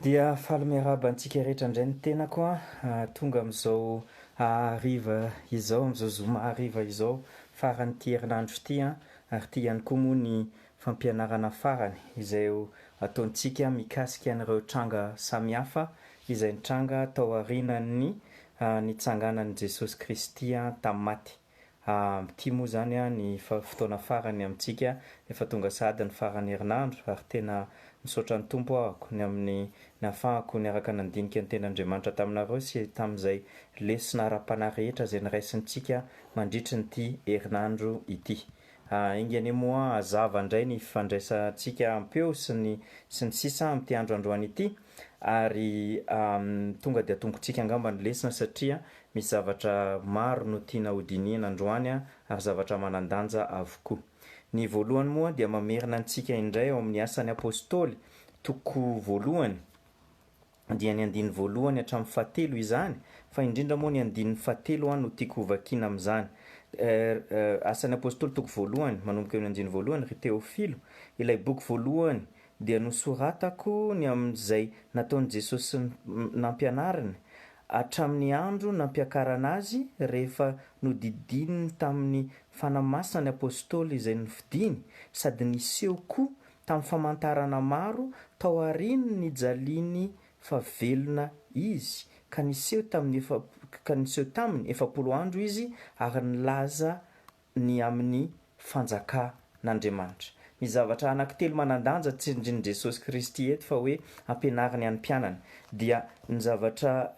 Dia faly miarahaba antsika rehetra indray ny tenako a, tonga amin'izao hariva izao, amin'izao zoma hariva izao, faran'ity herinandro ity a, ary ity ihany koa moa ny fampianarana farany izay ho ataontsika mikasika an'ireo tranga samihafa izay nitranga tao aorianan'ny nitsanganan'i Jesosy Kristy tamin'ny maty. Ity moa izany ny fotoana farany amintsika, efa tonga sahady ny faran'ny herinandro ary tena misaotra ny Tompo aho ny amin'ny nahafahako niaraka nandinika ny Tenin'Andriamanitra taminareo sy tamin'izay lesona ara-panahy rehetra izay noraisintsika mandritry ny ity herinandro ity. Enga anie moa hazava indray ny fifandraisantsika am-peo sy ny sy ny sisa amin'ity andro androany ity ary tonga dia atombotsika angamba ny lesona satria Misy zavatra maro no tiana hodinihina androany ary zavatra manan-danja avokoa. Ny voalohany moa dia mamerina antsika indray ao amin'ny Asan'ny Apostoly, toko voalohany, dia ny andininy voalohany hatramin'ny fahatelo izany, fa indrindra moa ny andininy fahatelo no tiako hovakiana amin'izany. Asan'ny Apostoly toko voalohany, manomboka eo amin'ny andininy voalohany, Ry Teofilo, ilay boky voalohany dia nosoratako ny amin'izay nataon'i Jesosy sy nampianariny, hatramin'ny andro nampiakarana Azy, rehefa nodidininy tamin'ny Fanahy Masina ny Apostoly izay nofidiny, sady niseho koa tamin'ny famantarana maro tao aorian'ny nijaliany fa velona Izy, ka niseho tamin'ny ka niseho taminy 40 andro Izy ary nilaza ny amin'ny fanjakan'Andriamanitra. Misy zavatra anankitelo manan-danja tsindrin'i Jesosy Kristy eto fa hoe ampianariny an'ny mpianany. Dia ny zavatra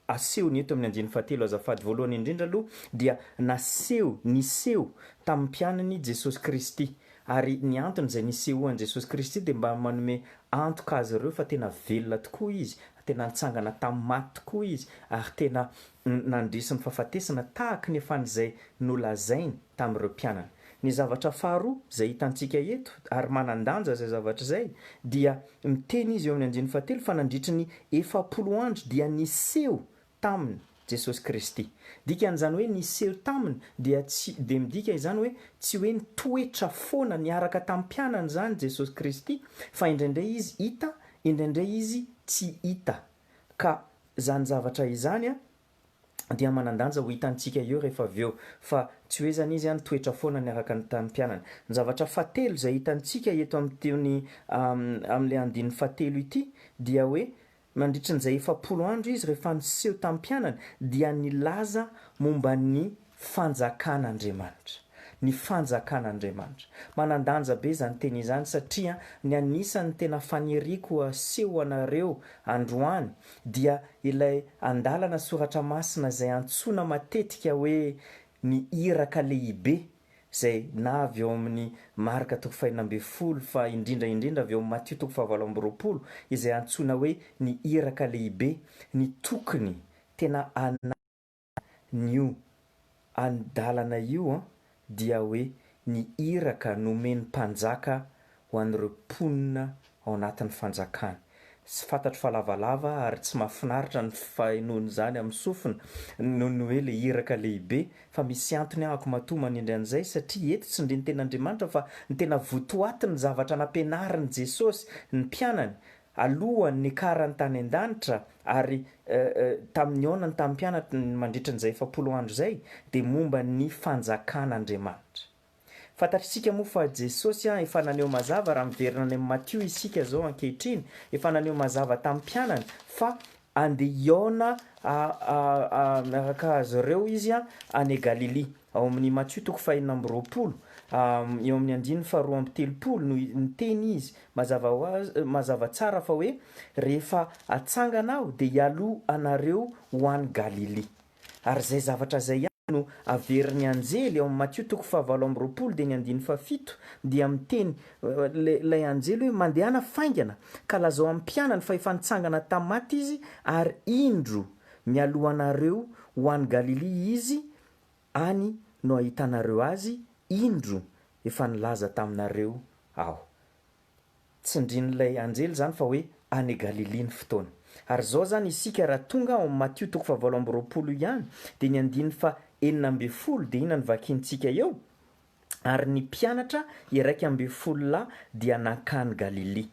asehony eto amin'ny andininy fahatelo azafady voalohany indrindra aloha dia naseho, niseho tamin'ny mpianany Jesosy Kristy. Ary ny antony izay nisehoan'i Jesosy Kristy dia mba manome antoka azy ireo fa tena velona tokoa Izy, tena nitsangana tamin'ny maty tokoa Izy ary tena nandresy ny fahafatesana tahaka ny efa an'izay nolazainy tamin'ireo mpianany. Ny zavatra faharoa izay hitantsika eto, ary manan-danja izay zavatra izay, dia miteny izy eo amin'ny andininy fahatelo fa nandritry ny 40 andro dia niseho taminy Jesosy Kristy. Dikan'izany hoe niseho taminy dia tsy dia midika izany hoe tsy hoe nitoetra foana niaraka tamin'ny mpianany izany Jesosy Kristy fa indraindray izy hita, indraindray izy tsy hita. Ka izany zavatra izany dia manan-danja ho hitantsika eo rehefa avy eo fa tsy hoe izany izy nitoetra foana niaraka tamin'ny mpianany. Ny zavatra fahatelo izay hitantsika eto amin'itony amin'ilay andininy fahatelo ity dia hoe nandritry an'izay 40 andro izy rehefa niseho tamin'ny mpianany dia nilaza momba ny fanjakan'Andriamanitra. Ny fanjakan'Andriamanitra. Manan-danja be izany teny izany satria ny anisan'ny tena faniriako aseho anareo androany dia ilay andalana soratra masina izay antsoina matetika hoe ny iraka lehibe izay na avy ao amin'ny Marka toko faha-16 fa indrindra indrindra avy ao amin'ny Matio toko faha-28 izay antsoina hoe ny iraka lehibe, ny tokony tena an'io andalana io an dia hoe ny iraka nomen'ny mpanjaka ho an'ireo mponina ao anatin'ny fanjakany. Tsy fantatro fa lavalava ary tsy mahafinaritra ny fahenoana izany amin'ny sofina noho ny hoe le iraka lehibe fa misy antony ahako matoa manindry an'izay satria eto tsy ndry ny tenin'Andriamanitra fa ny tena votoatin'ny zavatra nampianarin'i Jesosy ny mpianany Alohan'ny niakarany tany an-danitra ary tamin'ny nihaonany tamin'ny mpianany mandritra an'izay 40 andro izay, dia momba ny fanjakan'Andriamanitra. Fantatr'isika moa fa Jesosy efa naneho mazava, raha miverina any amin'i Matio isika izao ankehitriny, efa naneho mazava tamin'ny mpianany fa andeha hihaona miaraka azy ireo Izy any Galilia. Ao amin'ny Matio toko faha-26, eo amin'ny andininy faha-32 no niteny Izy Mazava ho azy, mazava tsara fa hoe rehefa atsangana aho dia hialoha anareo ho any Galilia. Ary izay zavatra izay ihany no averin'ny anjely ao amin'ny Matio toko faha-28 dia ny andininy faha-7 dia miteny ilay anjely hoe mandehana faingana ka lazao amin'ny mpianany fa efa nitsangana tamin'ny maty izy ary indro mialoha anareo ho any Galilia izy any no ahitanareo azy indro efa nilaza taminareo Aho. Tsindrin'ilay anjely izany fa hoe any Galilia ny fotoana. Ary izao izany isika raha tonga ao amin'ny Matio toko faha-28 ihany, dia ny andininy faha-16 dia inona no vakintsika eo? Ary ny mpianatra 11 lahy dia nankany Galilia.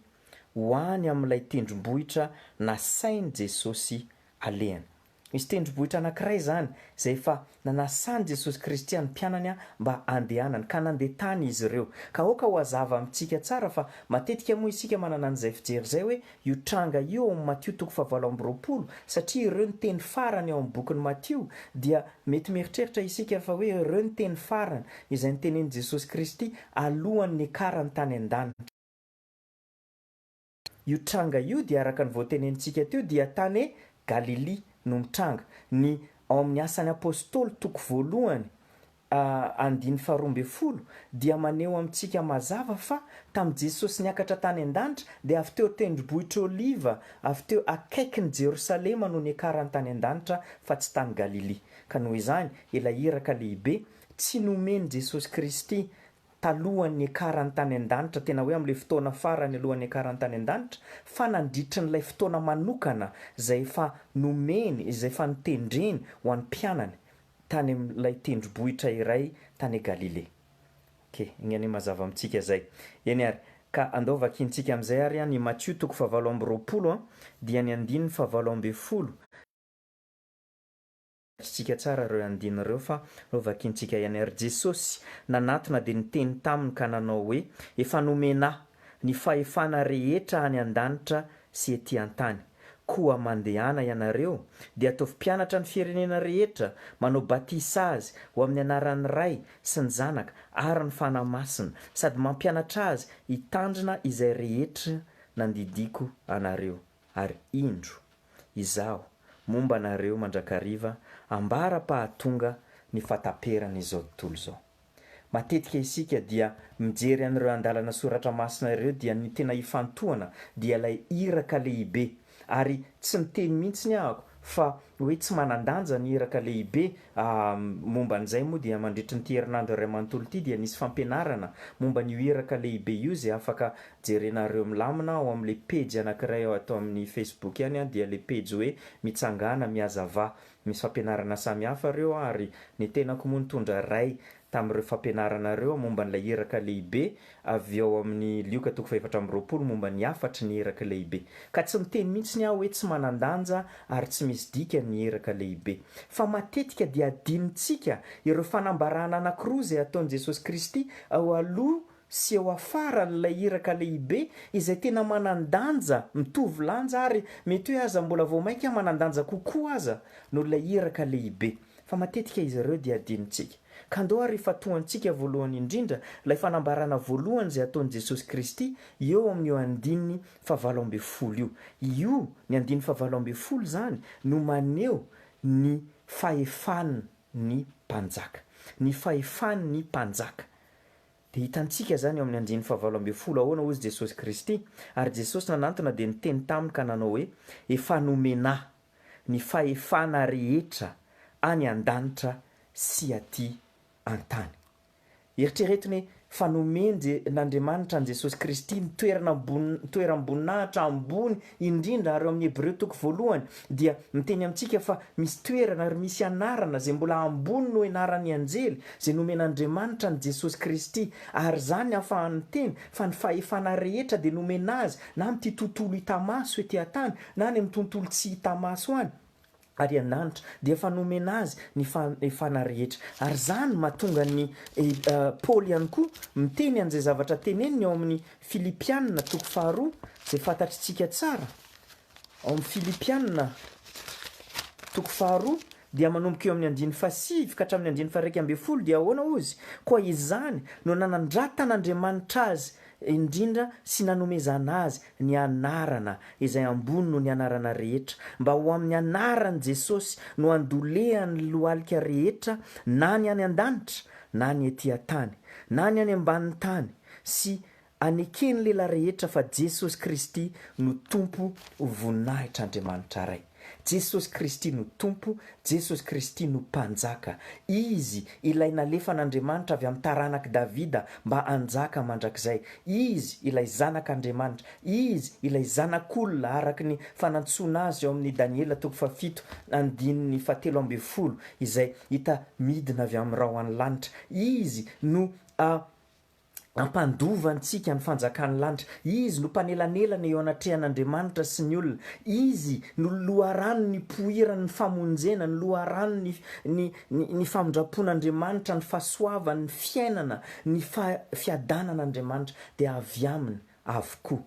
ho any amin'ilay tendrombohitra nasain'i Jesosy alehany. Misy tendrombohitra anankiray izany izay efa nanasan'i Jesosy Kristy an'ny mpianany mba handehanany, ka nandeha tany izy ireo. Ka aoka ho hazava amintsika tsara fa matetika moa isika manana an'izay fijery izay hoe io tranga io ao amin'ny Matio toko fahavalo amby 20, satria ireo ny teny farany ao amin'ny bokin'i Matio, dia mety mieritreritra isika fa hoe ireo ny teny farany izay notenenin'i Jesosy Kristy alohan'ny niakarany tany an-danitra. Io tranga io dia araka ny voatenenintsika teo dia tany Galilia no mitranga. Ny ao amin'ny Asan'ny Apostoly toko voalohany andininy faharoa 12 dia maneho amintsika mazava fa tamin'i Jesosy niakatra tany an-danitra dia avy teo tendrombohitr'i Oliva, avy teo akaikin'i Jerosalema no niakarany tany an-danitra fa tsy tany Galilia. Ka noho izany ilay iraka lehibe tsy nomen'i Jesosy Kristy talohan'ny niakarany tany an-danitra, tena hoe amin'ilay fotoana farany alohan'ny niakarany tany an-danitra, fa nandritrin'ilay fotoana manokana izay efa nomeny, izay efa notendreny ho an'ny mpianany, tany amin'ilay tendrombohitra iray tany Galilea. Ok, enga anie mazava amintsika izay. Eny ary, ka andao vakintsika amin'izay ary ny Matio toko fahavalo amby 20, dia ny andininy fahavalo 18. Vakintsika tsara ireo andininy ireo fa novakintsika ihany. Ary Jesosy nanatona dia niteny taminy ka nanao hoe, Efa nomena Ahy ny fahefana rehetra any an-danitra sy ety an-tany. Koa mandehana ianareo, dia ataovy mpianatra ny firenena rehetra, manao batisa azy ho amin'ny anaran'ny Ray sy ny Zanaka ary ny Fanahy Masina, sady mampianatra azy hitandrina izay rehetra nandidiako anareo. Ary indro, Izaho, momba anareo mandrakariva ambara-pahatonga ny fahataperan'izao tontolo izao. Matetika isika dia mijery an'ireo andalana soratra masina ireo dia ny tena ifantohana dia ilay iraka lehibe ary tsy miteny mihitsiny ahako fa hoe tsy manan-danja ny iraka lehibe Momba an'izay moa dia mandritry nyity herinandro iray manontolo ity dia nisy fampianarana momba an'io iraka lehibe io izay afaka jerenareo milamina ao amin'ilay pejy anankiray ato amin'ny Facebook ihany dia ilay pejy hoe Mitsangàna Mihazavà. Misy fampianarana samihafa ireo ary ny tenako moa nitondra iray tamin'ireo fampianarana ireo momba an'ilay iraka lehibe avy ao amin'ny Lioka toko fahefatra amby 20 momba ny hafatry ny iraka lehibe. Ka tsy miteny mihitsiny aho hoe tsy manan-danja ary tsy misy dikany ny iraka lehibe. Fa matetika dia adinontsika ireo fanambarana anankiroa izay ataon'i Jesosy Kristy ao aloha sy eo afaran'ilay iraka lehibe izay tena manan-danja, mitovy lanja ary mety hoe aza mbola vao mainka manan-danja kokoa aza noho ilay iraka lehibe. Fa matetika izy ireo dia adinontsika. Ka andao ary hifatohantsika voalohany indrindra ilay fanambarana voalohany izay ataon'i Jesosy Kristy eo amin'io andininy fahavalo 12 io. Io, ny andininy fahavalo 12 izany, no maneho ny fahefan'ny mpanjaka. Ny fahefan'ny mpanjaka. Dia hitantsika izany eo amin'ny andininy fahavalo 12 ahoana hozy Jesosy Kristy, Ary Jesosy nanantona dia niteny taminy ka nanao hoe, Efa nomena Ahy ny fahefana rehetra any an-danitra sy aty an-tany. Eritrereto ny fa nomen-dRAndriamanitra an'i Jesosy Kristy ny toerana ambony, toeram-boninahitra ambony indrindra ary ao amin'ny Hebreo toko voalohany dia miteny amintsika fa misy toerana ary misy anarana izay mbola ambony noho anaran'ny anjely izay nomen'Andriamanitra an'i Jesosy Kristy ary izany ahafahany miteny fa ny fahefana rehetra dia nomena azy na amin'ity tontolo hita maso ety an-tany na any amin'ny tontolo tsy hita maso any ary an-danitra dia efa nomena azy ny fahefana rehetra. Ary izany mahatonga an'i Paoly ihany koa miteny an'izay zavatra teneniny ao amin'ny Filipiana toko faharoa, izay fantatritsika tsara. Ao amin'ny Filipiana toko faharoa dia manomboka eo amin'ny andininy fahasivy ka hatramin'ny andininy faha-11 dia ahoana hozy? Koa izany no nanandratan'Andriamanitra azy indrindra sy nanomezana azy ny anarana izay ambony noho ny anarana rehetra, mba ho amin'ny anaran'i Jesosy no handolehan'ny lohalika rehetra na ny any an-danitra na ny ety an-tany, na ny any ambanin'ny tany, sy aneken'ny lela rehetra fa Jesosy Kristy no Tompo ho voninahitr'Andriamanitra Ray. Jesosy Kristy no Tompo, Jesosy Kristy no Mpanjaka. Izy ilay nalefan'Andriamanitra avy amin'ny taranak'i Davida mba hanjaka mandrakizay. Izy ilay Zanak'Andriamanitra. Izy ilay Zanak'olona araka ny fanantsoana Azy ao amin'ny Daniela toko fahafito andininy fahatelo 12 izay hita midina avy amin'ny rahon'ny lanitra. Izy no a. hampandova antsika ny fanjakan'ny lanitra. Izy no mpanelanelana eo anatrehan'Andriamanitra sy ny olona. Izy no loharano nipoiran'ny famonjena, ny loharano ny ny ny ny famindram-pon'Andriamanitra, ny fahasoavany, ny fiainana, ny fa fiadanan'Andriamanitra dia avy aminy avokoa.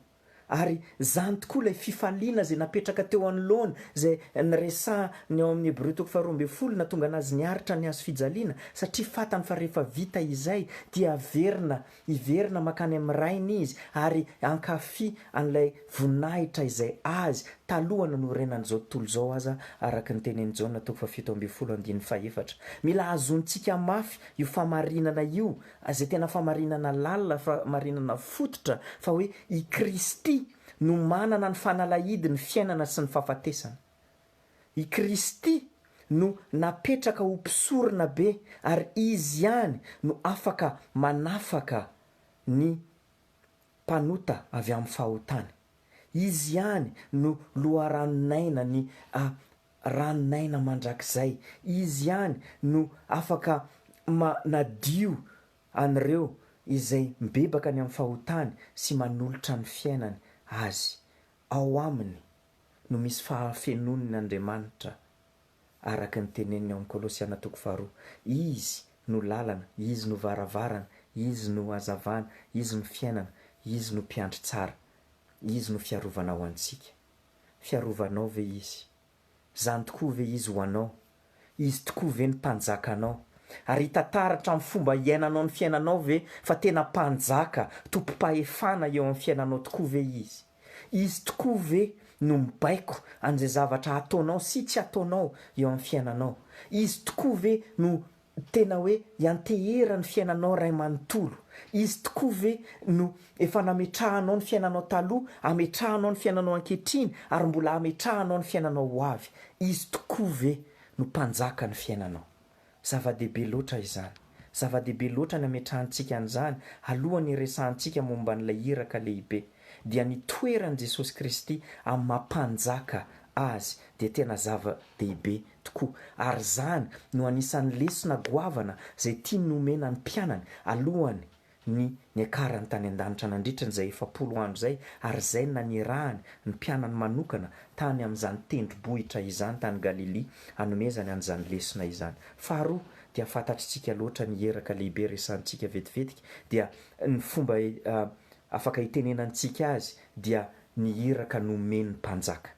Ary izany tokoa ilay fifaliana izay napetraka teo anoloany, izay niresahany ao amin'ny Hebreo toko faharoa ambinifolo, nahatonga anazy niaritra ny hazo fijaliana, satria fantany fa rehefa vita izay dia haverina, hiverina mankany amin'ny Rainy izy ary hankafy an'ilay voninahitra izay azy taloha nanorenan'izao tontolo izao aza, araka ny tenin'i Jaona toko fahafito ambinifolo andininy fahefatra. Mila hazonintsika mafy io fahamarinana io Izay tena famarinana lalina, famarinana fototra fa hoe i Kristy no manana ny fanalahidy ny fiainana sy ny fahafatesana. I Kristy no napetraka ho mpisorona be ary Izy ihany no afaka manafaka ny mpanota avy amin'ny fahotany. Izy ihany no loharanon'aina, ny ranon'aina mandrakizay. Izy ihany no afaka manadio an'ireo izay mibebaka ny amin'ny fahotany sy manolotra ny fiainany Azy. Ao Aminy no misy fahafenoan' Andriamanitra, araka ny teneniny ao amin'ny Kolosiana toko faharoa. Izy no lalana, Izy no varavarana, Izy no hazavana, Izy no fiainana, Izy no mpiandry tsara. Izy no fiarovana ho antsika. Fiarovanao ve Izy? Izany tokoa ve Izy ho anao? Izy tokoa ve ny Mpanjakanao? Ary hita taratra amin'ny fomba iainanao ny fiainanao ve fa tena Mpanjaka, Tompom-pahefana eo amin'ny fiainanao tokoa ve Izy? Izy tokoa ve no mibaiko an'izay zavatra ataonao sy tsy ataonao eo amin'ny fiainanao? Izy tokoa ve no Tena hoe ianteheran'ny fiainanao ray manontolo. Izy tokoa ve no efa nametrahanao ny fiainanao taloha, ametrahanao ny fiainanao ankehitriny ary mbola hametrahanao ny fiainanao ho avy? Izy tokoa ve no mpanjaka ny fiainanao? Zava-dehibe loatra izany. Zava-dehibe loatra ny ametrahantsika an'izany alohan'ny hiresahantsika momba an'ilay iraka lehibe. Dia ny toeran'i Jesosy Kristy amin'ny maha mpanjaka Azy dia tena zava-dehibe tokoa. Ary izany no anisan'ny lesona goavana izay tiany nomena ny mpianany alohan'ny ny niakarany tany an-danitra nandritra izay 40 andro izay, ary izay no nanirahany ny mpianany manokana tany amin'izany tendrobohitra izany tany Galilia hanomezany an'izany lesona izany. Faharoa, dia fantatritsika loatra ny iraka lehibe resahantsika vetivetika, dia ny fomba afaka hitenenantsika azy dia ny iraka nomen'ny mpanjaka.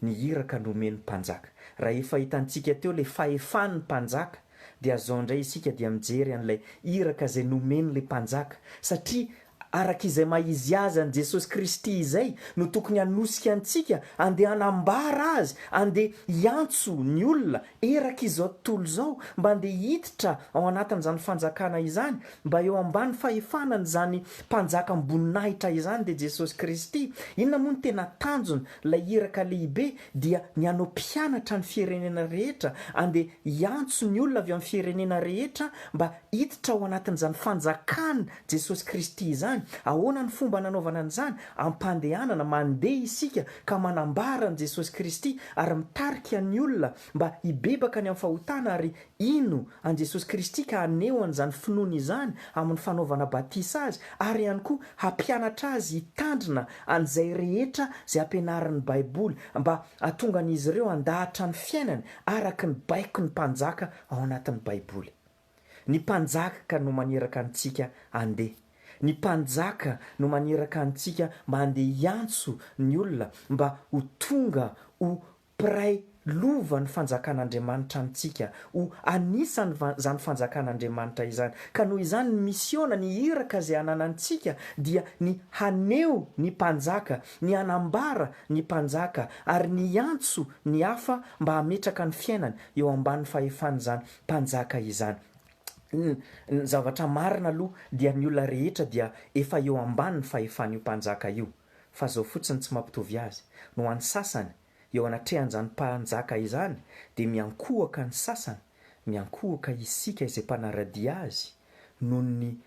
Ny iraka nomen'ny mpanjaka. Raha efa hitantsika teo ilay fahefan'ny mpanjaka, dia zao indray isika dia mijery an'ilay iraka izay nomen'ilay mpanjaka. Satria araka izay maha izy azy an'i Jesosy Kristy izay no tokony hanosika antsika andeha hanambara Azy, andeha hiantso ny olona eraky izao tontolo izao mba andeha hiditra ao anatin'izany fanjakana izany, mba eo ambany fahefanan'izany Mpanjakam-boninahitra izany dia Jesosy Kristy. Inona moa no tena tanjon ilay iraka lehibe? Dia ny hanao mpianatra ny firenena rehetra, andeha hiantso ny olona avy amin'ny firenena rehetra mba hiditra ao anatin'izany fanjakan Jesosy Kristy izany. Ahoana ny fomba nanaovana an'izany? Am-pandehanana, mandeha isika ka manambara an'i Jesosy Kristy ary mitarika ny olona mba hibebaka ny amin'ny fahotana ary hino an'i Jesosy Kristy ka haneho an'izany finoany izany amin'ny fanaovana batisa azy ary ihany koa hampianatra azy hitandrina an'izay rehetra izay ampianarin'ny Baiboly mba hahatonga an'izy ireo handahatra ny fiainany araka ny baikon'ny Mpanjaka ao anatin'ny Baiboly. Ny Mpanjaka no maniraka antsika handeha. Ny Mpanjaka no maniraka antsika mba handeha hiantso ny olona mba ho tonga ho mpiray lova ny fanjakan'Andriamanitra amintsika, ho anisan' izany fanjakan'Andriamanitra izany. Ka noho izany ny misiona, ny iraka izay ananantsika dia ny haneho ny Mpanjaka, ny hanambara ny Mpanjaka, ary ny hiantso ny hafa mba hametraka ny fiainany eo ambany fahefan'izany Mpanjaka izany. Ny zavatra marina aloha dia ny olona rehetra dia efa eo ambany fahefan'io Mpanjaka io. Fa zao fotsiny tsy mampitovy azy. No an'ny sasany, eo anatrehan'izany mpanjaka izany dia miankohoka ny sasany, miankohoka isika izay mpanaradia azy noho ny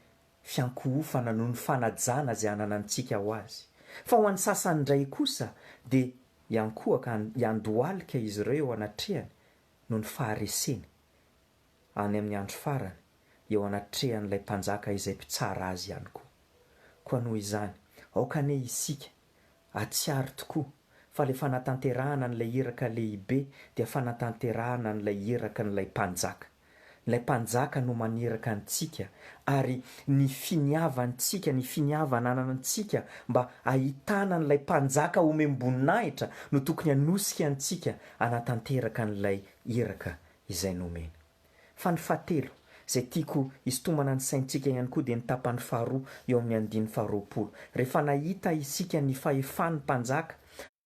fiankohofana, noho ny fanajana izay ananantsika ho azy. Fa ho an'ny sasany indray kosa dia hiankohoka, hiandohalika izy ireo eo anatrehany noho ny fahareseny any amin'ny andro farany eo anatrehan'ilay mpanjaka izay mpitsara azy ihany koa. Koa noho izany, aoka anie isika hahatsiaro tokoa fa ilay fanatanterahana an'ilay iraka lehibe dia fanatanterahana an'ilay irakan'ilay Mpanjaka. Ilay Mpanjaka no maniraka antsika ary ny finiavantsika, ny finiavana ananantsika mba hahitana an'ilay Mpanjaka omem-boninahitra no tokony hanosika antsika hanatanteraka an'ilay iraka izay nomena. Fa ny fahatelo, izay tiako hisintomana ny saintsika ihany koa dia ny tapany faharoa eo amin'ny andininy faharoapolo. Rehefa nahita isika ny fahefan'ny mpanjaka,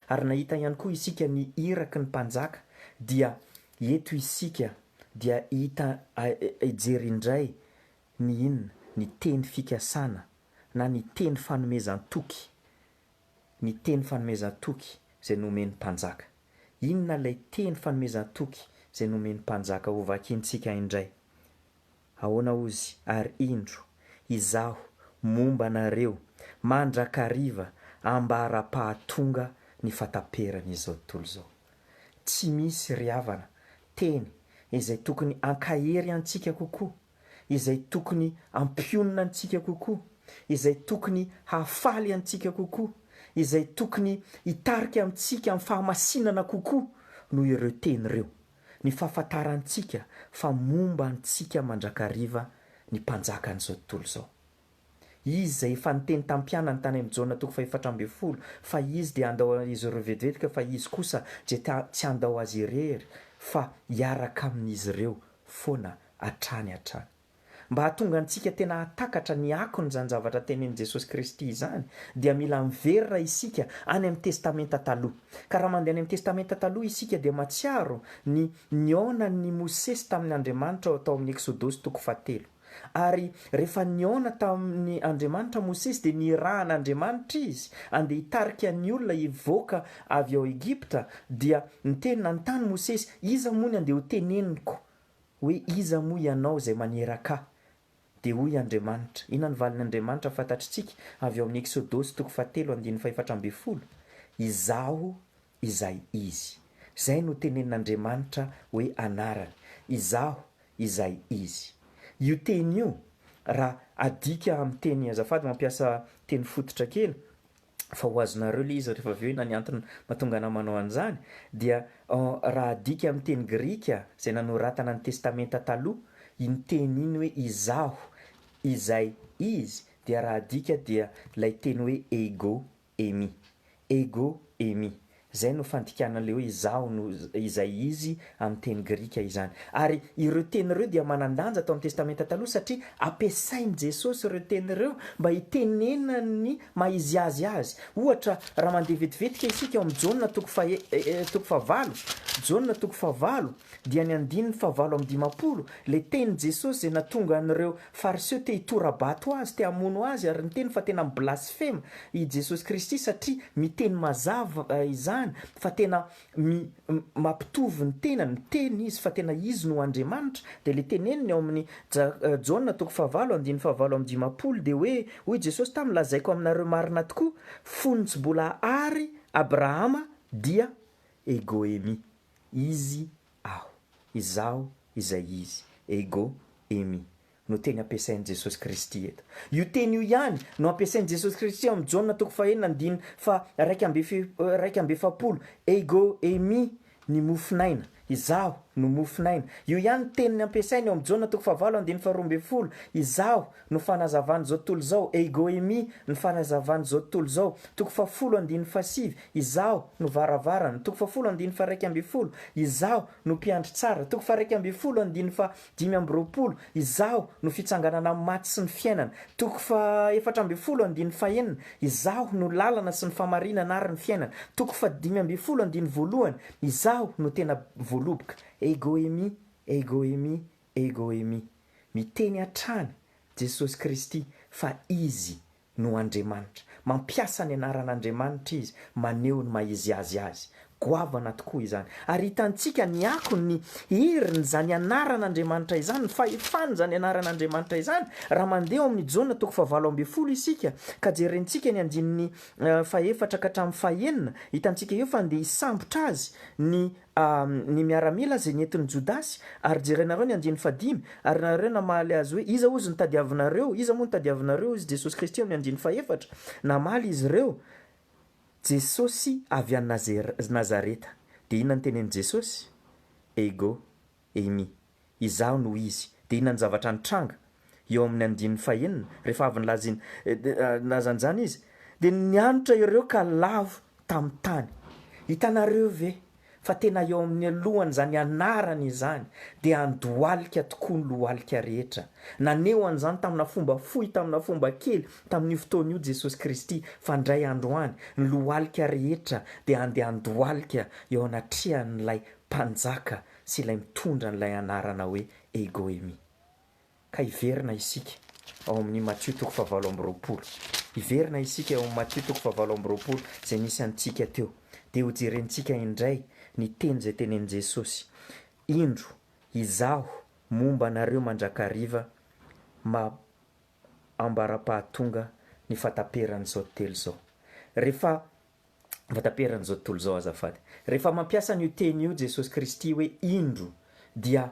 ary nahita ihany koa isika ny iraky ny mpanjaka, dia eto isika dia hita hijery indray ny inona? Ny teny fikasana na ny teny fanomezan-toky ny teny fanomezan-toky izay nomen'ny mpanjaka. Inona ilay teny fanomezan-toky izay nomen'ny mpanjaka? Hovakintsika indray. Ahoana hozy? Ary indro, Izaho momba anareo mandrakariva ambara-pahatonga ny fataperan'izao tontolo izao. Tsy misy, ry havana, teny izay tokony hankahery antsika kokoa izay tokony hampionona antsika kokoa, izay tokony hahafaly antsika kokoa, izay tokony hitarika antsika amin'ny fahamasinana kokoa noho ireo teny ireo. Ny fahafantarantsika fa momba antsika mandrakariva ny Mpanjakan'izao tontolo izao. Izy izay efa niteny tamin'ny mpianany tany amin'ny Jaona toko fahefatra ambin'ny folo fa Izy dia handao izy ireo vetivety fa Izy kosa dia tsy handao azy irery fa hiaraka amin'izy ireo foana hatrany hatrany. Mba hahatonga antsika tena hahatakatra ny akon'izany zavatra tenenin'i Jesosy Kristy izany, dia mila miverina isika any amin'ny Testamenta Taloha. Ka raha mandeha any amin'ny Testamenta Taloha isika dia mahatsiaro ny nihaonan'i Mosesy tamin' Andriamanitra tao amin'ny Eksodosy toko fahatelo. Ary rehefa nihaona tamin' Andriamanitra Mosesy dia nirahan' Andriamanitra izy andeha hitarika ny olona hivoaka avy ao Egypta, dia niteny nanontany Mosesy, Iza moa ny andeha hoteneniko Hoe iza moa ianao izay maniraka ahy? Dia hoy Andriamanitra. Inona no valin'ny Andriamanitra fantatritsika avy ao amin'ny Eksodosy toko fahatelo andininy fahefatra ambin'ny folo? Izaho izay Izy. Izay no tenenin'Andriamanitra hoe anarany. Izaho izay Izy. Io teny io, raha adika amin'ny teny, azafady mampiasa teny fototra kely, fa ho azonareo ilay izy rehefa avy eo na ny antony mahatonga anah manao an'izany dia raha adika amin'ny teny grika izay nanoratana ny testamenta taloha iny teny iny hoe izaho izay izy dia raha adika dia ilay teny hoe ego eimi, ego eimi. Izay no fandikana ilay hoe izaho no izay izy amin'ny teny grika izany. Ary ireo teny ireo dia manan-danja tao amin'ny Testamenta Taloha satria ampiasain'i Jesosy ireo teny ireo mba hitenenany ny maha izy azy azy. Ohatra, raha mandeha vetivetika isika ao amin'ny Jaona toko faha toko fahavalo, Jaona toko fahavalo, dia ny andininy fahavalo amby dimampolo, ilay tenin'i Jesosy izay nahatonga an'ireo Fariseo te hitora-bato Azy, te hamono Azy ary niteny fa tena mi-blasfema i Jesosy Kristy satria miteny mazava izany fa tena mi mampitovy ny tenany, miteny Izy fa tena Izy no Andriamanitra, dia ilay teneniny ao amin'ny Ja Jaona toko fahavalo andininy fahavalo amby dimampolo dia hoe, hoy Jesosy taminy, lazaiko aminareo marina tokoa, fony tsy mbola ary Abrahama dia egoemi. Izy aho. Izaho izay Izy. Ego eimi. No teny ampiasain'i Jesosy Kristy eto. Io teny io ihany no ampiasain'i Jesosy Kristy ao amin'ny Jaona toko fahenina andininy faha-41. Ego eimi ny mofon'aina. Izaho no mofon'aina. Io ihany ny teniny ampiasainy ao amin'ny Jaona toko fahavalo andininy faharoa ambin'ny folo. Izaho no fanazavan'izao tontolo izao, ego eimi, ny fanazavan'izao tontolo izao. Toko fahafolo andininy fahasivy. Izaho no varavarana. Toko fahafolo andininy faha-11. Izaho no mpiandry tsara. Toko faha-11 andininy faha-25. Izaho no fitsanganana amin'ny maty sy ny fiainana. Toko faha-14 andininy fahenina. Izaho no lalana sy ny fahamarinana ary ny fiainana. Toko faha-15 andininy voalohany. Izaho no tena voaloboka. Ego eimi, ego eimi, ego eimi. Miteny hatrany Jesosy Kristy fa Izy no Andriamanitra. Mampiasa ny anaran'Andriamanitra Izy, maneho ny maha Izy Azy Azy. Goavana tokoa izany. Ary hitantsika ny akon'ny herin'izany anaran'Andriamanitra izany, ny fahefan'izany anaran'Andriamanitra izany, raha mandeha ao amin'ny Jaona toko fahavalo ambin'ny folo isika, ka jerentsika ny andininy fahefatra ka hatramin'ny fahenina, hitantsika eo fa andeha hisambotra azy ny ny miaramila izay nentin'i Jodasy, ary jerenareo ny andininy fahadimy, ary nareo namaly azy hoe, Iza hozy no tadiavinareo? Iza moa no tadiavinareo? Hozy Jesosy Kristy eo amin'ny andininy fahefatra. Namaly izy ireo, Jesosy avy any Nazareta. Dia inona no tenenin'i Jesosy? Ego eimi. Izaho no Izy. Dia inona no zavatra nitranga? Eo amin'ny andininy fahenina, rehefa avy nilaza nilaza an'izany Izy, dia nianotra ireo ka lavo tamin'ny tany. Hitanareo ve fa tena eo amin'ny alohan'izany anarana izany dia handohalika tokoa ny lohalika rehetra. Naneho an'izany tamina fomba fohy, tamina fomba kely, tamin'io fotoana io Jesosy Kristy, fa indray andro any, ny lohalika rehetra dia handeha handohalika eo anatrehan'ilay Mpanjaka sy ilay mitondra an'ilay anarana hoe Egoemi. Ka hiverina isika ao amin'ny Matio toko fahavalo amby 20. Hiverina isika eo amin'ny Matio toko fahavalo amby 20 izay nisy antsika teo. Dia hojerentsika indray ny teny izay tenenin'i Jesosy, Indro, Izaho momba anareo mandrakariva ma ambara-pahatonga ny fataperan'izao tontelo izao. Rehefa fataperan'izao tontolo izao azafady. Rehefa mampiasa an'io teny io Jesosy Kristy hoe indro dia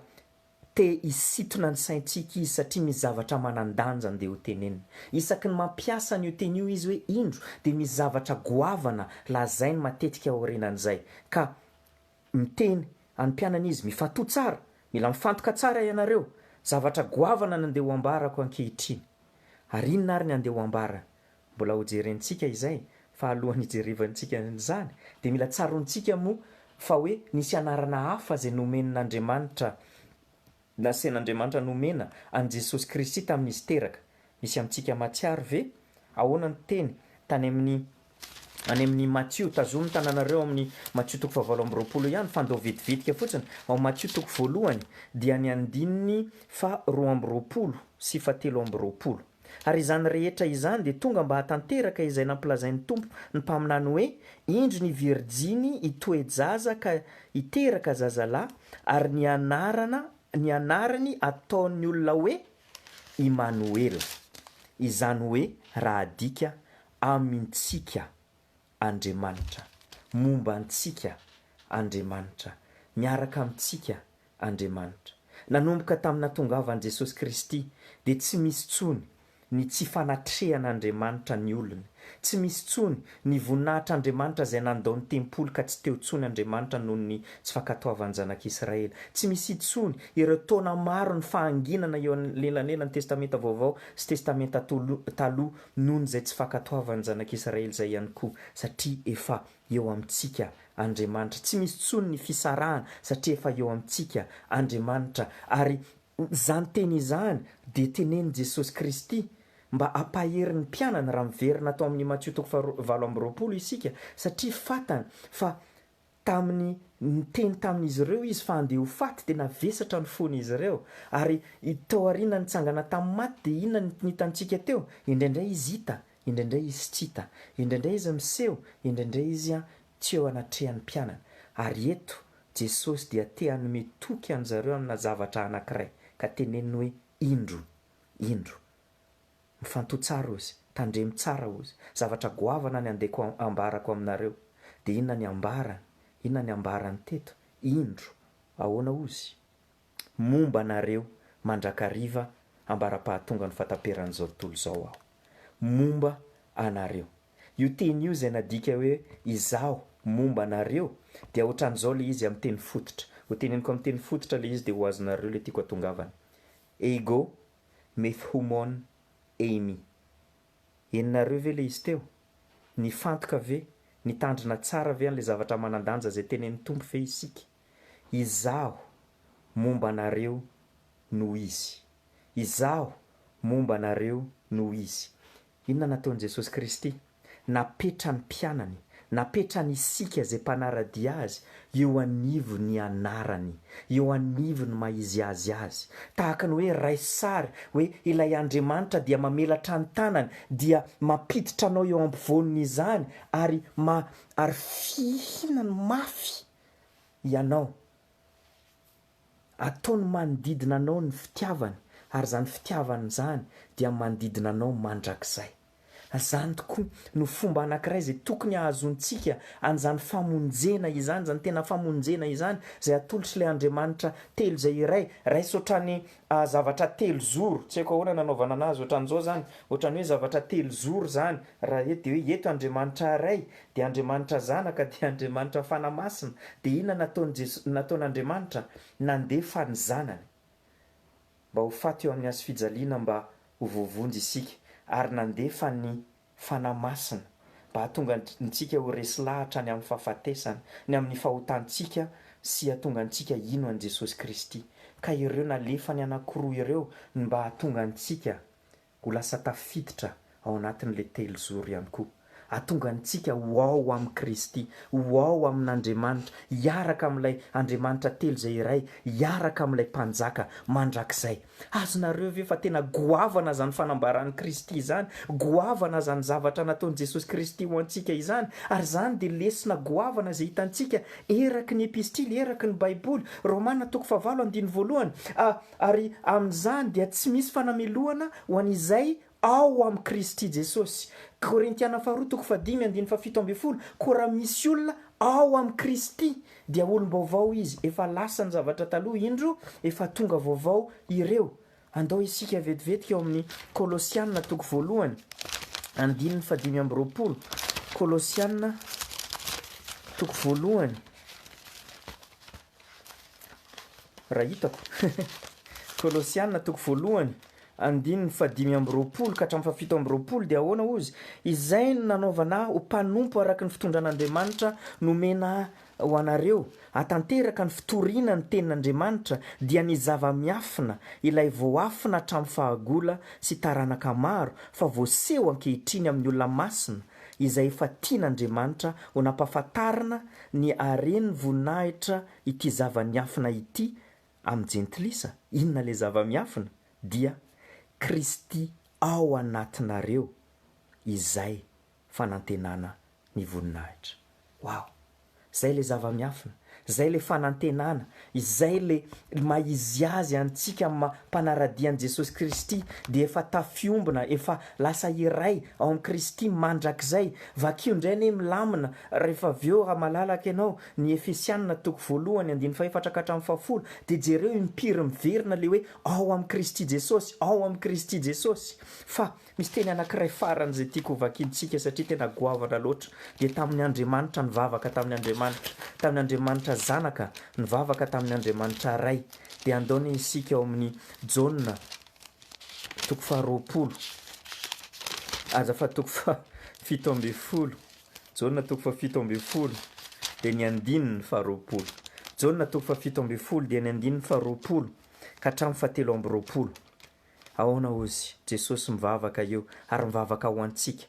Te hisintona ny saintsika izy satria misy zavatra manan-danja andeha ho teneniny. Isaky ny mampiasa an'io teny io izy hoe indro dia misy zavatra goavana lazainy matetika aorianan'izay. Ka miteny an'ny mpianany izy, mifantoha tsara, mila mifantoka tsara ianareo, zavatra goavana no andeha ho ambarako ankehitriny. Ary inona ary ny andeha ho ambarany? Mbola hojerentsika izay, fa alohan'ny hijerevantsika an'izany dia mila tsaroantsika moa fa hoe nisy anarana hafa izay nomen'Andriamanitra, nasain'Andriamanitra nomena an'i Jesosy Kristy tamin'izy teraka. Misy amintsika mahatsiaro ve? Ahoana ny teny tany amin'ny any amin'ny Matio, tazomy ny tananareo ao amin'ny Matio toko fahavalo amby 20 ihany, fa andao vetivetika fotsiny, ao Matio toko voalohany dia ny andininy faha 22 sy faha 23. Ary izany rehetra izany dia tonga mba hahatanteraka izay nampilazain'ny Tompo ny mpaminany hoe, Indro ny virjiny hitoe-jaza ka hiteraka zazalahy, ary ny anarana ny anarany hataon'ny olona hoe Imanoela, izany hoe raha adika, Amintsika Andriamanitra, momba antsika Andriamanitra, miaraka amintsika Andriamanitra. Nanomboka tamin'ny nahatongavan'i Jesosy Kristy dia tsy misy intsony ny tsy fanatrehan'Andriamanitra ny olony. Tsy misy intsony ny voninahitr'Andriamanitra izay nandao ny tempoly ka tsy teo intsony Andriamanitra noho ny tsy fankatoavan'ny zanak'Israely. Tsy misy intsony ireo taona maro ny fahanginana eo anelanelan'ny Testamenta Vaovao sy Testamenta Taloha noho ny izay tsy fankatoavan'ny zanak'Israely izay ihany koa satria efa eo amintsika Andriamanitra. Tsy misy intsony ny fisarahana satria efa eo amintsika Andriamanitra. Ary izany teny izany dia tenenin'i Jesosy Kristy mba hampahery ny mpianany raha miverina ato amin'ny Matio toko faha 28 isika satria fatany fa tamin'ny niteny tamin'izy ireo izy fa handeha ho faty dia navesatra ny fon'izy ireo. Ary tao aoriana nitsangana tamin'ny maty dia inona no hitantsika teo? Indraindray izy hita Indraindray izy tsy hita, indraindray izy miseho, indraindray izy tsy eo anatrehan'ny mpianany. Ary eto, Jesosy dia te hanome toky an-jareo amina zavatra anankiray, ka teneniny hoe, Indro! Indro! Mifantoha tsara ozy, tandremo tsara ozy, zavatra goavana ny andeko ambarako aminareo. Dia inona ny ambarany? Inona ny ambarany teto? Indro! Ahoana ozy? Momba anareo mandrakariva ambara-pahatonga ny fahataperan'izao tontolo izao aho. Momba anareo. Io teny io izay nadika hoe izaho momba anareo dia ohatran'izao ilay izy amin'ny teny fototra. Ho teneniko amin'ny teny fototra ilay izy dia ho azonareo ilay tiako hatongavana. Ego methumon eimi. Henonareo ve ilay izy teo? Nifantoka ve? Nitandrina tsara ve an'ilay zavatra manan-danja izay tenenin'ny Tompo ve isika? Izaho momba anareo no izy. Izaho momba anareo no izy. Inona nataon'i Jesosy Kristy? Napetrany mpianany, Napetrany isika izay mpanara-dia Azy eo anivon'ny anarany, eo anivon'ny maha izy Azy Azy. Tahaka ny hoe raiso sary hoe ilay Andriamanitra dia mamelatra ny tanany dia mampiditra anao eo ampovoan'izany ary ma ary fihinany mafy ianao. Ataony manodidina anao ny fitiavany ary izany fitiavany izany dia manodidina anao mandrakizay. Izany tokoa no fomba anankiray izay tokony hahazoantsika an'izany famonjena izany, izany tena famonjena izany izay atolotr'ilay Andriamanitra telo izay iray. Raiso ohatran'ny zavatra telozoro, tsy haiko ahoana nanaovana anazy ohatran'izao izany, ohatran'ny hoe zavatra telozoro izany, raha eto dia hoe eto Andriamanitra Ray, dia Andriamanitra Zanaka, dia Andriamanitra Fanahy Masina, dia inona nataon'i Jeso, nataon'Andriamanitra? Nandefa ny Zanany mba ho faty eo amin'ny hazofijaliana mba ho voavonjy isika, ary nandefa ny Fanahy Masina mba hahatonga antsika ho resy lahatra ny amin'ny fahafatesana, ny amin'ny fahotantsika sy hahatonga antsika hino an'i Jesosy Kristy. Ka ireo nalefany anankiroa ireo no mba hahatonga antsika ho lasa tafiditra ao anatin'ilay telozoro ihany koa. Hahatonga antsika ho ao amin'i Kristy, ho ao amin'Andriamanitra, hiaraka amin'ilay Andriamanitra telo izay iray, hiaraka amin'ilay Mpanjaka mandrakizay. Azonareo ve fa tena goavana izany fanambaran'i Kristy izany, goavana izany zavatra nataon'i Jesosy Kristy ho antsika izany, ary izany dia lesona goavana izay hitantsika eraky ny epistily, eraky ny Baiboly. Romana toko fahavalo andininy voalohany. A, ary amin'izany dia tsy misy fanamelohana ho an'izay ao amin'i Kristy Jesosy. Korintiana faharoa toko fahadimy andininy fahafito ambin'ny folo, Koa raha misy olona ao amin'i Kristy, dia olom-baovao izy, efa lasa ny zavatra taloha, indro, efa tonga vaovao ireo. Andao isika vetivetika ao amin'ny Kolosiana toko voalohany, andininy fahadimy amby roapolo. Kolosiana toko voalohany. Raha hitako. Kolosiana toko voalohany, andininy fahadimy amby roapolo ka hatramin'ny fahafito amby roapolo dia ahoana hozy? Izay no nanaovana ahy ho mpanompo araka ny fitondran'Andriamanitra nomena ahy ho anareo, hatanteraka ny fitoriana ny tenin'Andriamanitra, dia ny zava-miafina, ilay voafina hatramin'ny fahagola sy taranaka maro, fa voaseho ankehitriny amin'ny olona masina, izay efa tian'Andriamanitra ho nampahafantarina ny haren'ny voninahitra ity zava-niafina ity amin'ny jentilisa, inona ilay zava-miafina? Dia Kristy ao anatinareo izay fanantenana ny voninahitra. Wow! Izay ilay zava-miafina, izay ilay fanantenana, izay ilay maha izy azy antsika amin'ny maha mpanara-dia an'i Jesosy Kristy dia efa tafiombona, efa lasa iray ao amin'i Kristy mandrakizay. Vakio indray anie milamina rehefa avy eo raha malalaka ianao ny Efesianina toko voalohany andininy fahefatra ka hatramin'ny fahafolo dia jereo impiry miverina ilay hoe ao amin'i Kristy Jesosy, ao amin'i Kristy Jesosy. Fa Misy teny anankiray farany izay tiako hovakintsika satria tena goavana loatra, dia tamin'ny Andriamanitra nivavaka tamin'ny Andriamanitra, tamin'ny Andriamanitra Zanaka nivavaka tamin'ny Andriamanitra Ray. Dia andao anie isika ao amin'ny Jaona toko faharoapolo, azafady toko faha-17, Jaona toko faha-17 dia ny andininy faharoapolo. Jaona toko faha-17 dia ny andininy faharoapolo ka hatramin'ny fahatelo amby roapolo. Ahoana hozy Jesosy mivavaka eo ary mivavaka ho antsika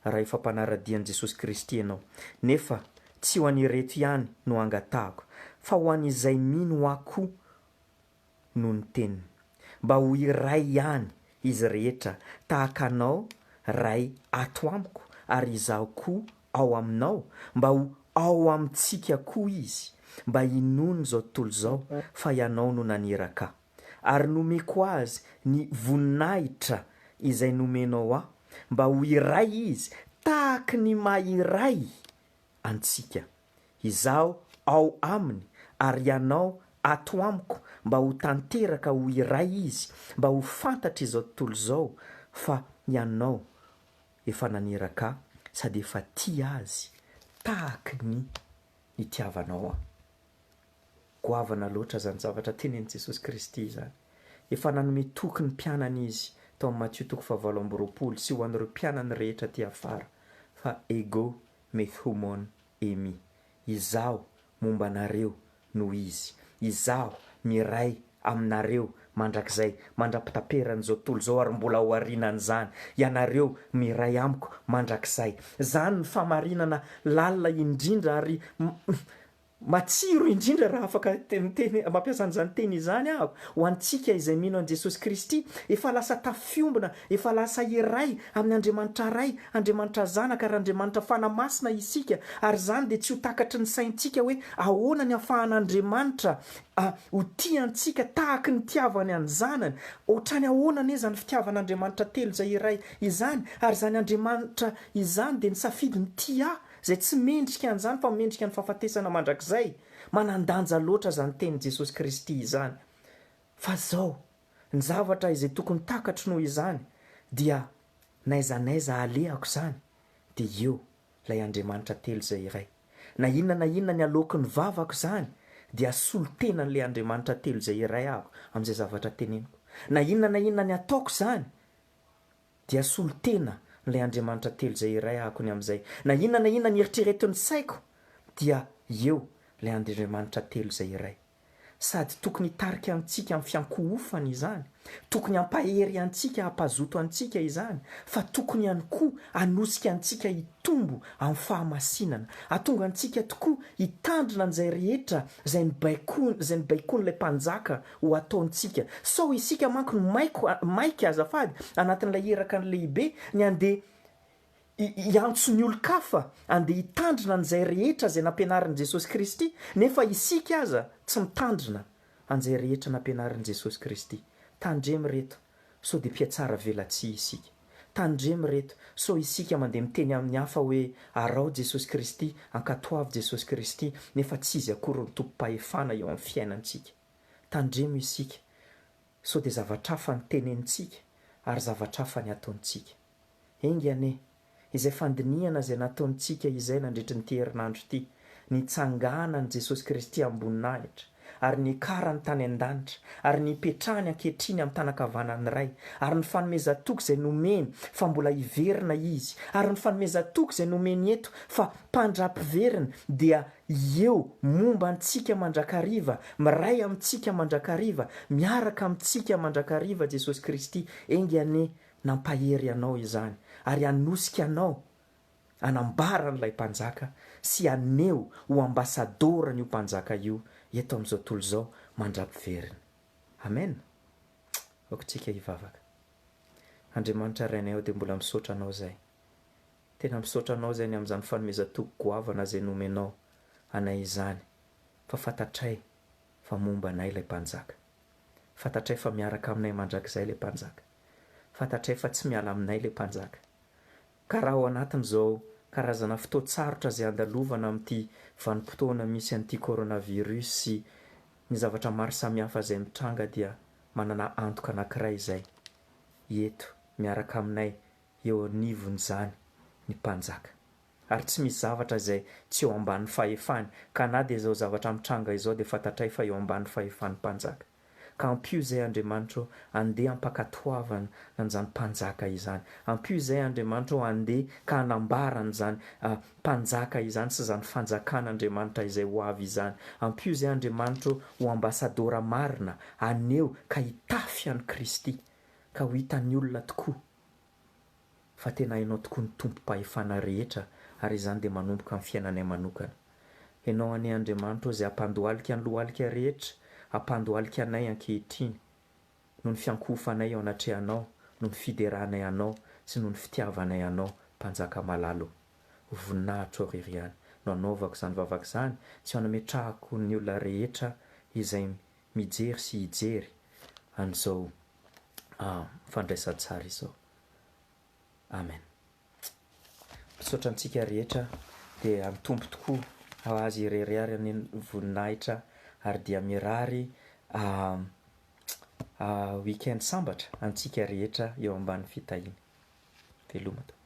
raha efa mpanara-dia an'i Jesosy Kristy ianao. Nefa tsy ho an'ireto ihany no angatahako, fa ho an'izay mino Ahy koa noho ny teniny. Mba ho iray ihany izy rehetra, tahaka Anao Ray ato amiko ary Izaho koa ao aminao, mba ho ao amintsika koa izy, mba hinoan'izao tontolo izao fa Ianao no naniraka ahy. Ary nomeko azy ny voninahitra izay nomenao ahy, mba ho iray izy, tahaky ny maha iray antsika. Izaho ao aminy, ary Ianao ato amiko, mba ho tanteraka ho iray izy, mba ho fantatr'izao tontolo izao fa Ianao efa naniraka ahy sady efa tia azy tahaky ny nitiavanao ahy. Goavana loatra izany zavatra tenenin'i Jesosy Kristy izany. Efa nanome toky ny mpianany Izy tao amin'ny Matio toko fahavalo amby roapolo sy ho an'ireo mpianany rehetra aty afara fa ego methumon emi, Izaho momba anareo no Izy, Izaho miray aminareo. mandrakizay, mandra-pitaperan'izao tontolo izao ary mbola ao aorianan'izany, ianareo miray amiko mandrakizay. Izany no fahamarinana lalina indrindra ary matsiro indrindra raha afaka miteny mampiasa an'izany teny izany aho, ho antsika izay mino an'i Jesosy Kristy, efa lasa tafiombona, efa lasa iray amin'ny Andriamanitra Ray, Andriamanitra Zanaka ary Andriamanitra Fanahy Masina isika, ary izany dia tsy ho takatry ny saintsika hoe ahoana ny ahafahan'Andriamanitra ho tia antsika tahaky ny nitiavany an'ny Zanany. Ohatrany ahoana anie izany fitiavan'Andriamanitra telo izay iray izany, ary izany Andriamanitra izany dia nisafidy ny tia ahy, izay tsy mendrika an'izany fa mendrika ny fahafatesana mandrakizay. Manan-danja loatra izany tenin'i Jesosy Kristy izany. Fa izao, ny zavatra izay tokony takatro noho izany dia n'aiza n'aiza alehako izany dia eo ilay Andriamanitra telo izay iray. Na inona na inona ny aloaky ny vavako izany dia solontenan'ilay Andriamanitra telo izay iray aho amin'izay zavatra teneniko. Na inona na inona ny ataoko izany dia solontena n'ilay Andriamanitra telo izay iray ahako ny amin'izay. Na inona na inona ny eritreretin'ny saiko dia eo ilay Andriamanitra telo izay iray. Sady tokony hitarika antsika amin'ny fiankohofana izany, tokony hampahery antsika hampazoto antsika izany, fa tokony ihany koa hanosika antsika hitombo amin'ny fahamasinana, hahatonga antsika tokoa hitandrina an'izay rehetra izay nibaikoany, izay nibaikoan'ilay Mpanjaka ho ataontsika. Sao isika manko no maiko, maika azafady, anatin'ilay iraka ny lehibe, ny handeha hiantso ny olon-kafa handeha hitandrina an'izay rehetra izay nampianarin'i Jesosy Kristy, nefa isika aza tsy mitandrina an'izay rehetra nampianarin'i Jesosy Kristy. Tandremo reto sao dia mpihatsara velatsihy isika. Tandremo reto sao isika mandeha miteny amin'ny hafa hoe araho Jesosy Kristy, ankatoavy Jesosy Kristy, nefa tsy Izy akory no tompom-pahefana eo amin'ny fiainantsika. Tandremo isika sao dia zavatra hafa ny tenenintsika ary zavatra hafa ny ataontsika. Enga anie, izay fandinihana izay nataontsika izay nandritry nyity herinandro ity, nitsanganan'i Jesosy Kristy am-boninahitra, ary niakarany tany an-danitra, ary nipetrahany ankehitriny amin'ny tanan-kavanan'ny Ray, ary ny fanomezan-toky izay nomeny fa mbola hiverina Izy, ary ny fanomezan-toky izay nomeny eto fa mpandra-piveriny dia eo momba antsika mandrakariva, miray amintsika mandrakariva, miaraka amintsika mandrakariva Jesosy Kristy, enga anie Nampahery anao izany ary hanosika anao hanambara an'ilay Mpanjaka sy haneho ho ambasadaoran'io Mpanjaka io eto amin'izao tontolo izao mandra-piveriny. Amen! Aoka tsika hivavaka. Andriamanitra Rainay ao dia mbola misaotra Anao izahay. Tena misaotra Anao izahay ny amin'izany fanomezan-toky goavana izay nomenao anay izany fa fantatray fa momba anay ilay Mpanjaka. Fantatray fa miaraka aminay mandrakizay ilay Mpanjaka. Fantatray fa tsy miala aminay ilay Mpanjaka. Ka raha ao anatin'izao karazana fotoan-tsarotra izay andalovana amin'ity vanim-potoana misy an'ity coronavirus sy ny zavatra maro samihafa izay mitranga dia manana antoka anankiray izay eto miaraka aminay eo anivon'izany ny Mpanjaka. Ary tsy misy zavatra izay tsy eo ambany fahefany, ka na dia izao zavatra mitranga izao dia fantatray fa eo ambany fahefan'ny mpanjaka. Ka ampio izay Andriamanitra ô, andeha hampankatoavana an'izany mpanjaka izany. Ampio izay Andriamanitra ô, andeha ka hanambara an'izany mpanjaka izany sy izany fanjakan'Andriamanitra izay ho avy izany. Ampio izay Andriamanitra ô, ho ambasadaora marina, haneho ka hitafy an'i Kristy, ka ho hitan'ny olona tokoa. fa tena hainao tokoa ny tompom-pahefana rehetra ary izany dia manomboka amin'ny fiainanay manokana. Ianao anie Andriamanitra ô izay hampandohalika ny lohalika rehetra, hampandohalika anay ankehitriny noho ny fiankohofanay eo anatrehanao, noho ny fideranay Anao sy noho ny fitiavanay Anao, Mpanjaka malala ô. Ho voninahitrao irery ihany no anaovako izany vavaka izany sy anametrahako ny olona rehetra izay mijery sy hijery an'izao fandraisan-tsary izao. Amen. Misaotra antsika rehetra dia an'ny Tompo tokoa ho azy irery ary anie ny voninahitra ary dia mirary week-end sambatra antsika rehetra eo ambany fitahiany. Veloma tompoko.